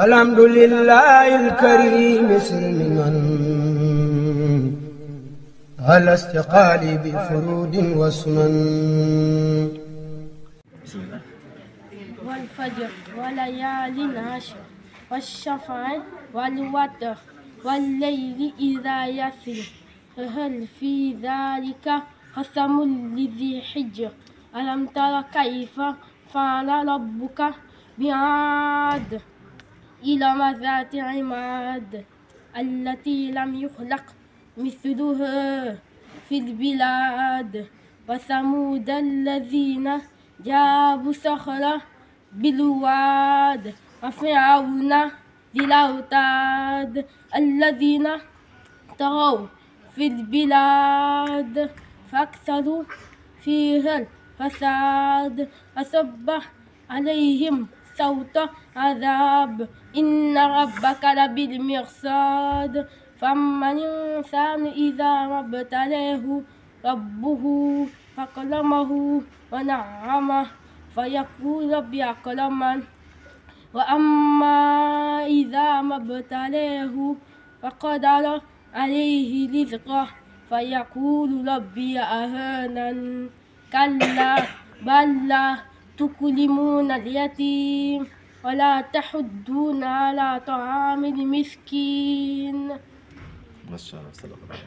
الحمد لله الكريم سلما على استقالي بفرود وسنن والفجر وليال عشر والشفع والوتر والليل إذا يسر هل في ذلك قسم لذي حجر ألم تر كيف فعل ربك بعاد إرم ذات عماد التي لم يخلق مثلها في البلاد وثمود الذين جابوا صخرة بالواد وفرعون ذي الأوتاد الذين طغوا في البلاد فأكثروا فيها الفساد فصب عليهم صوت عذاب إن ربك لبالمرصاد فأما الإنسان إذا ما ابتلاه ربه فأكرمه ونعمه فيقول ربي أكرمن وأما إذا ما ابتلاه فقدر عليه رزقه فيقول ربي أهانن كلا بل لا تكرمون اليتيم ولا تحضون على طعام المسكين. macha allah sallallahu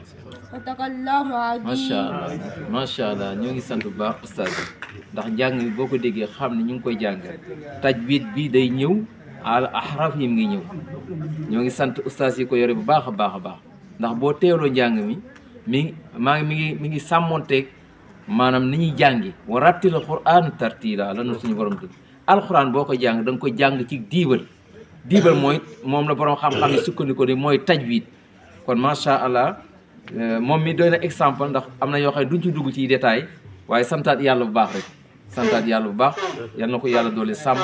sadaqallahu aziim. macha allah ñoo ngi sant bu baax oustaz ndax njàng mi boo ko déggee xam ne ñu ngi koy jàng tajwid bi day ñëw al ahraf yi ngi ñëw ñoo ngi sant oustaz yi ko yore bu baax a baax a baax ndax boo teewloo njàng mi ngi sàmmonteeg maanaam ni ñuy jàngi wa rattil quran tartila lanu suñu borom tudd alquran boo ko jàng da nga ko jàng ci diibal mooy moom la borom xam-xam yi sukkandiku ni mooy tajwid kon macha allah moom mi doy na exemple ndax am na yoo xam ne duñ ci dugg ci détail waaye santaat yàlla bu baax rek santaat yàlla bu baax yal na ko yàlla doole sàmm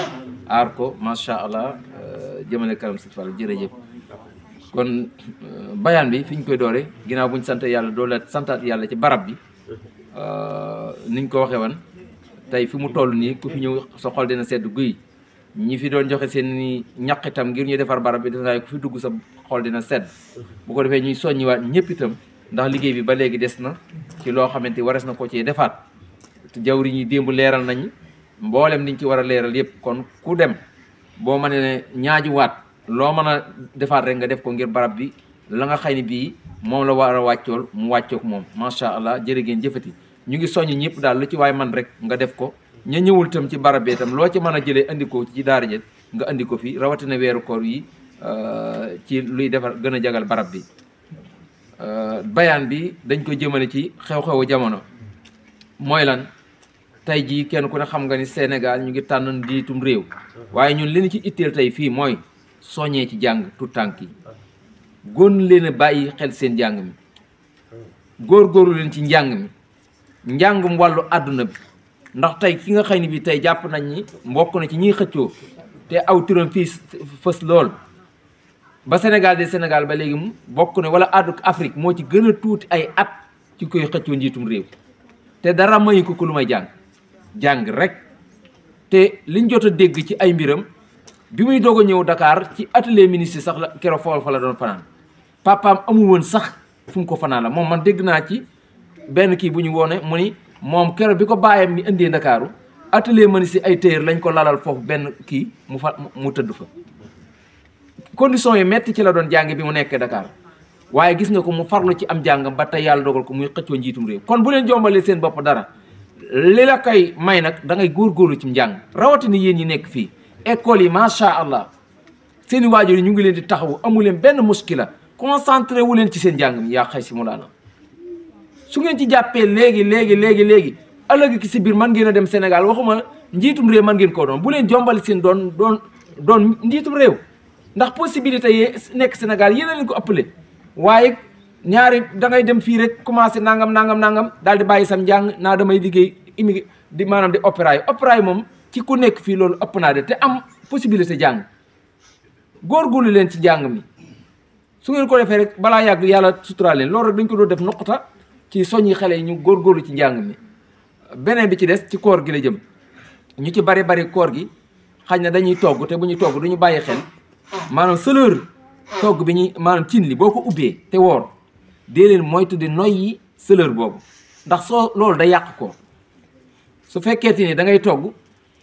aar ko macha allah jëmale kanam si Fall jërëjëf. kon bayaan bi fi ñu koy doore ginnaaw buñ sant yàlla doole santaat yàlla ci barab bi niñ ko waxee woon tey fi mu toll nii ku fi ñëw sa xol dina sedd guy ñi fi doon joxe seen ni ñaq itam ngir ñu defar barab bi dina ku fi dugg sa xol dina sedd bu ko defee ñuy soññiwaat ñëpp itam ndax liggéey bi ba léegi des na ci loo xamante wares na ko ci defaat te jawri ñi démb leeral nañ mboolem niñ ci war a leeral yëpp kon ku dem boo mënee ne ñaajuwaat loo mën a defaat rek nga def ko ngir barab bi la nga xëy ni bii moom la war a wàccool mu wàccook moom macha allah jërë ngeen jëfati ñu ngi soññ ñëpp daal lu ci waay man rek nga def ko ña ñëwul itam ci barab bi itam loo ci mën a jëlee andi ko ci daara jët nga andi ko fi rawatina weeru koor yi ci luy defar gën a jagal barab bi bayaan bi dañ ko jëmale ci xew-xewu jamono mooy lan tey jii kenn ku ne xam nga ni Sénégal ñu ngi tànn njiitum réew waaye ñun li ñu ci itteel tey fii mooy soññee ci jàng tout tànk yi gën leen a bàyyi xel seen njàng mi góor-góorlu leen ci njàng mi njàngum wàllu àdduna bi ndax tey ki nga xëy ni bi tey jàpp nañ ni mbokk na ci ñiy xëccoo te aw turam fii fës lool ba Sénégal de Sénégal ba léegi mu bokk ne wala addu Afrique moo ci gën a tuuti ay at ci koy xëccoo njiitum réew te dara mayu ko lu may jàng rek te liñ jot a dégg ci ay mbiram bi muy doog a ñëw Dakar ci atelier ministre sax la keroog foofu fa la doon fanaan papaam amul woon sax fu mu ko fanaan la moom man dégg naa ci benn kii bu ñu woone mu ni moom keroog bi ko bàyyam mi indee Ndakaaru atelier ministre ay téer lañ ko lalal foofu benn kii mu tëdd fa conditions yi metti ci la doon jàng bi mu nekkee Dakar waaye gis nga ko mu farlu ci am jàngam ba tey yàlla dogal ko muy xëccoo njiitum réew kon bu leen jombalee seen bopp dara li la koy may nag da ngay góorgóorlu ci njàng rawatina yéen ñi nekk fii école yi macha allah seen i waajur yi ñu ngi leen di taxawu amu leen benn muskila concentré wu leen ci seen njàng mi yaa xay si mu laana su ngeen ci jàppee léegi ëllëg ki si biir man ngeen a dem Sénégal waxuma njiitum réew man ngeen koo doon bu leen jombali seen doon njiitum réew ndax possibilité yi nekk Sénégal yéen a leen ko ëppale waaye ñaari da ngay dem fii rek commencé nangam daal di bàyyi sam njàng naa damay liggéey immigré di maanaam di opéra yi moom ci ku nekk fii loolu ëpp naa de te am possibilité jàng góorgóorlu leen ci njàng mi su ngeen ko defee rek balaa yàgg yàlla suturaal leen loolu rek dañ ko doon def nuqta ci soññi xale yi ñu góorgóorlu ci njàng mi. beneen bi ci des ci koor gi la jëm ñu ci bari koor gi xañ na dañuy togg te bu ñuy togg duñu bàyyi xel maanaam sëlër togg bi ñuy maanaam cin li boo ko ubbee te woor dee leen moytu di noyyi sëlër boobu ndax soo loolu day yàq koor su fekkeeti ni da ngay togg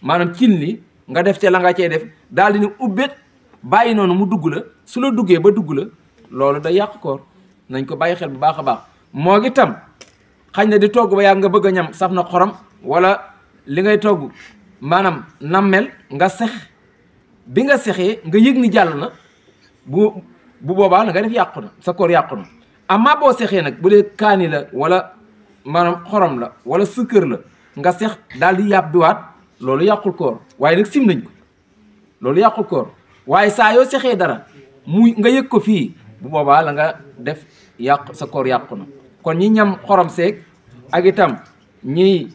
maanaam cin li nga def ca la nga cee def daal di ni ubbet bàyyi noonu mu dugg la su la duggee ba dugg la loolu day yàq koor nañ ko bàyyi xel bu baax a baax moo ngi tam xañ na di togg ba yàgg nga bëgg a ñam saf na xorom wala li ngay togg maanaam nammel nga sex bi nga sexee nga yëg ni jàll na bu boobaa la nga def yàqu na sa koor yàqu na amma boo sexee nag bu dee kaani la wala maanaam xorom la wala sukkër la nga sex daal di yàbbiwaat loolu yàqul koor waaye nag sim nañ ko loolu yàqul koor waaye saa yoo sexee dara muy nga yëg ko fii bu boobaa la nga def yàq sa koor yàqu na kon ñi ñam xorom seeg ak itam ñiy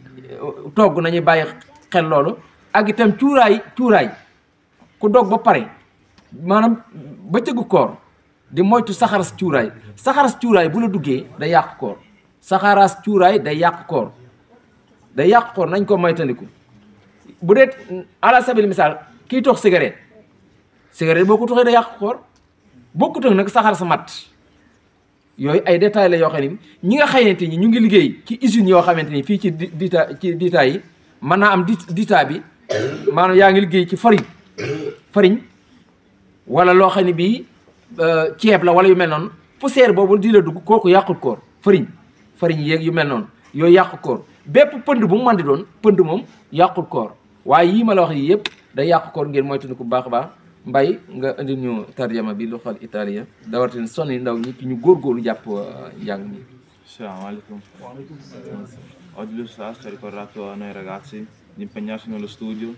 togg nañu bàyyi xel loolu ak itam cuuraay ku dog ba pare maanaam ba cëggu koor di moytu saxaras cuuraay bu la duggee day yàq koor saxaras cuuraay day yàq koor nañ ko moytandiku bu dee ala sabil misaal kii tox cigarette boo ko toxee day yàq koor bokkut ak nag saxar sa mat yooyu ay détails la yoo xam ne ñi nga xamante ni ñu ngi liggéey ci usines yoo xamante ni fii ci dita yi mën naa am dita bi maanaam yaa ngi liggéey ci farine wala loo xam ne bii ceeb la wala yu mel noonu poussière boobu di la dugg kooku yàqul koor farine yeeg yu mel noonu yooyu yàqul koor bépp pënd bu mu mën di doon pënd moom yàqul koor waaye yii ma la wax yi yëpp day yàq koor ngeen moytu ko bu baax a baax mbay nga indi ñu tarjama bi lu xal italien dawartin sonni ndaw ñi ci ñu góorgóorlu jàpp njàng mi. Assalamu alaikum. Oggi l'Ustaz ci ha ricordato a noi ragazzi di impegnarsi nello studio,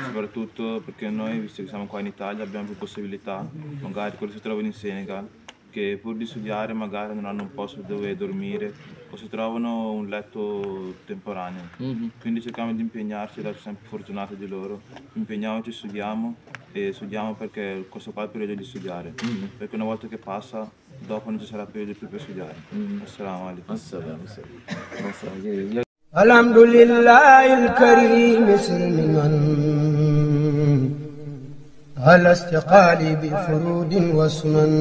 soprattutto perché noi, visto che siamo qua in Italia, abbiamo più possibilità, magari quelli che si trovano in Senegal, che pur di studiare magari non hanno un posto dove dormire o si trovano un letto temporaneo. Quindi cerchiamo di impegnarci, siamo sempre fortunati di loro, impegniamoci, studiamo e studiamo perché questo qua è il periodo di studiare, perché una volta che passa dopo non ci sarà periodo più per studiare. Assalamu alaikum. alhamdulillahi alkarim silman على استقالي بفرود وسنن